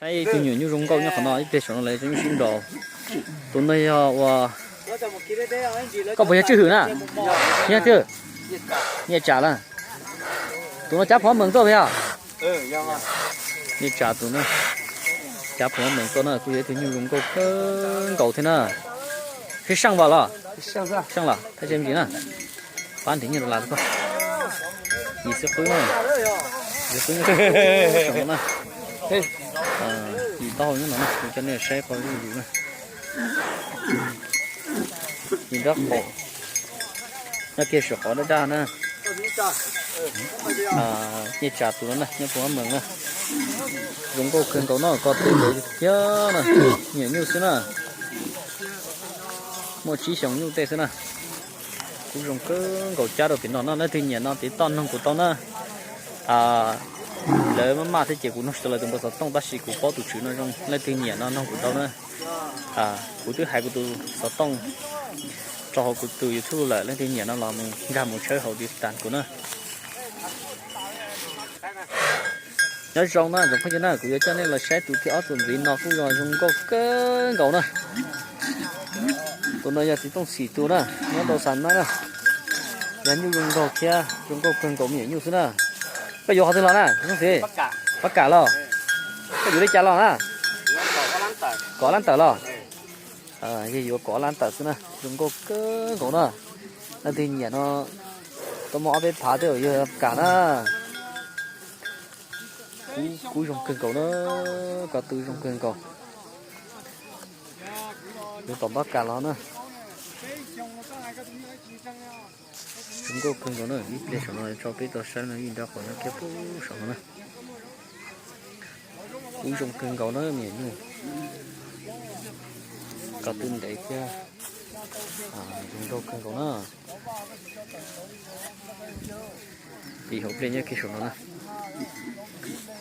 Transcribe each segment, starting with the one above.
Ib tug nyuam nyuj zoo nkauj nyob qhov no, ib pliag saum no lawv tso nyuj sib nraus. Tus no yog ua, koj puas yog Tswj Hwm na? Yog Tswj, Nyiaj Tsam na. Tus no cab phom meem tuaj puas yog? Nyiaj Tsam tus no cab phom meem tuaj na, kuj yog ib tug nyuj zoo nkauj kawg nkaus thiab na. Sib seej vas los? Seej los, thaj tsam me ntsis na. Pab nrhiav nyiaj rau las koj. Yim xwb qwb na. Yim xwb qwb na. Yim taub hau nyob no na, kuv coj nej saib qhov yus na. Yim nrab qaum. Nyob kiag saum qhov daj daj na. Nyiaj Tsam tus no na, nyob puag Mab Mees na. Zoo nkauj kawg nkaus no, ko tw ntawd thiab na. Nyiam nyuj xwb na. Muaj tsib xyoos nyuj tej xwb na. Kuj zoo kawg nkaus, cab rau pem no no, leej twg nyiam no tiv toj noog kuv tau na. Lawv maj maj thiab ces kuv noog tsis tau lawv tus npawb xov tooj tab sis kuv paub tus tswv no zoo, leej twg nyiam no noog kuv tau na. Kuv twb hais kuv tus xov tooj rau hauv kuv tus YouTube lawm, leej twg nyiam no los mus nkag mus tshawb hauv tiv tas kuv na. Nyob zoo na tsoom phooj ywg na, kuv yuav coj nej los saib tus thib ob tus ntxiv no kuj yog zoo nkauj kawg nkaus na. Tus no yog txiv Tooj Xim tus na, nyob rau Xam Nab na. Yog nyuj zoo nkauj thiab zoo nkauj kawg nkaus me nyuam nyuj xwb na. Koj yuav qhov twg los na txiv Tooj Xim? Pab Kam los? Koj yuav li cas los na? Kaum lab tawm los? Yog yuav kaum lab tawm xwb na, zoo nkauj kawg nkaus na. Leej twg nyiam no tau muaj ob peb phav thiab, yog Pab Kam na. Kub zoo kawg nkaus na, ko tw zoo kawg nkaus. Yuav tom Pab Kam los na. Zoo nkauj kawg nkaus na, ib pliag saum no tso peb tau saib no, yim nrab qaum nyob kiag pem saum no na. Kub zoo kawg nkaus na me nyuam nyuj. Ko tw ntev thiab, zoo nkauj kawg nkaus na. Ib hauv pliaj nyob kiag saum no na.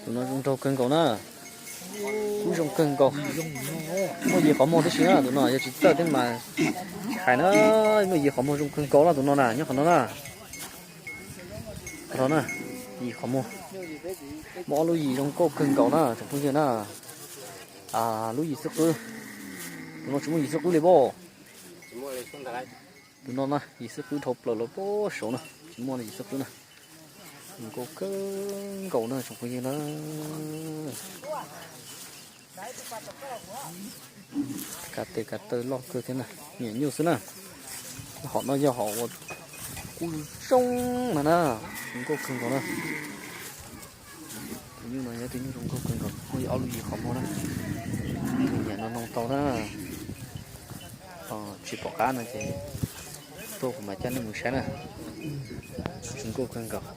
Tus no zoo nraug kawg nkaus na. Kub zoo kawg nkaus. Muaj yim qhov muag tib si na, tus no yog tsis txawj thiab mas tsis hais na. Muaj yim qhov muag zoo kawg nkaus na, tus no na, nyob qhov no na. Qhov no na, yim qhov muag. Muaj ob lub yim zoo nkauj kawg nkaus na tsoom phooj ywg na. Lub yim xwb qwb. Tus no tsis muaj yim xwb qwb li pob. Tus no na yim xwb qwb dhau plaws los pob saud na, tsis muaj yim xwb qwb na. Zoo nkauj kawg nkaus na tsoom phooj ywg na. Kav tes kav taw loj kawg thiab na, nyiam nyuj xwb na. Hom no yog hom uas kub zoo mas na, zoo nkauj kawg nkaus na. Tus nyuj no yog tus nyuj zoo nkauj kawg nkaus, muaj ob lub yim qhov muag na. Tus nyiam no noog tau na. Tsis pom qab no ces tuaj kuv mam coj nej mus saib na. Zoo nkauj kawg nkaus.